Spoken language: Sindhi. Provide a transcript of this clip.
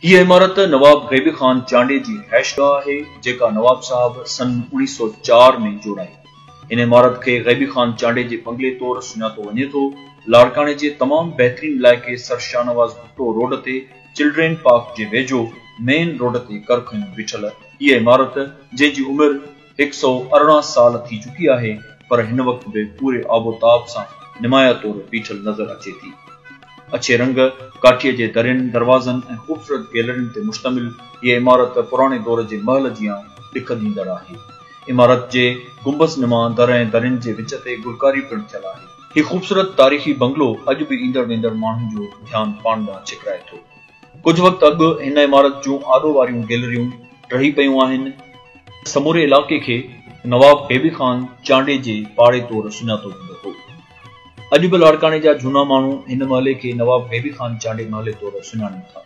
هيء عمارت نواب غيبي خان چانڊيي جي رهائشگاهه آهي، جيڪا نواب صاحب سن 1904 ۾ جوڙائي. هن عمارت کي غيبي خان چانڊيي جي بنگلي طور سڃاتو وڃي ٿو. لاڙڪاڻي جي تمام بهترين علائقي سر شاهنواز ڀٽو روڊ تي چلڊرين پارڪ جي ويجهو مين روڊ تي ڪر کنيو بيٺل هيء عمارت جنهن جي عمر 118 سال ٿي چڪي آهي پر هن وقت به پوري آب و تاب سان نمايان طور بيٺل نظر اچي ٿي. اڇي رنگ، ڪاٺيء جي درين، دروازن ۽ خوبصورت گيلرين تي مشتمل هيء عمارت پراڻي دور جي محل جيان ڏک ڏيندڙ آهي. عمارت جي گنبذ نما در ۽ درين جي وچ تي گلڪاري پڻ ٿيل آهي. هي خوبصورت تاريخي بنگلو اڄ به ايندڙ ويندڙ ماڻهن جو ڌيان پاڻ ڏانهن ڇڪرائي ٿو. ڪجهه وقت اڳ هن عمارت جون آڏو واريون گيلريون ڊهي پيون آهن. سموري علائقي کي نواب غيبي خان چانڊيي جي پاڙي طور سڃاتو ويندو هو. اڄ به لاڙڪاڻي جا جهونا ماڻهو هن محلي کي نواب غيبي خان چانڊيي محلي طور سڃاڻين ٿا.